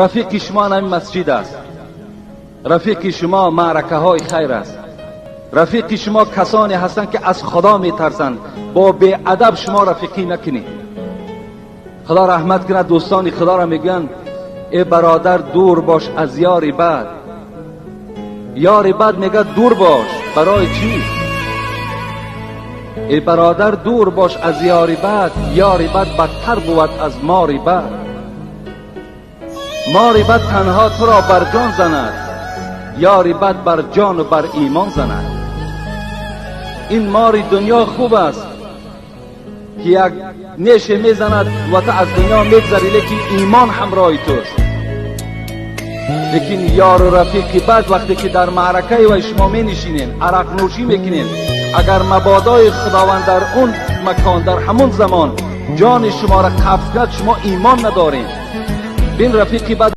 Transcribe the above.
Рафиқи шумо ҳамин масҷид аст. Рафиқи шумо маъракаҳои хайр аст. Рафиқи шумо касоне ҳастанд, ки аз Худо метарсанд. Бо беадаб шумо рафиқӣ накунед. Худо раҳмат кунад дӯстони Худоро, мегӯянд: «Э бародар, дур бош аз ёри бад». Ёри бад мегӯяд: «Дур бош». Барои чӣ? Э бародар, дур бош аз ёри бад, ёри бад бадтар бувад аз мори бад. Мори бад танҳо туро бар ҷон занад, ёри бад бар ҷону бар имон занад. Ин мори дунё хуб аст, ки як неше мезанад ва ту аз дунё мегзарӣ, лекин имон ҳамроҳи туст. Лекин ёру рафиқи бад, вақте ки дар маъракаи вай шумо менишинед, арақнӯшӣ мекунед, агар мабодои Худованд дар он макон, дар ҳамон замон ҷони шуморо қабз кард, шумо имон надоред. Бин, рафиқи бад.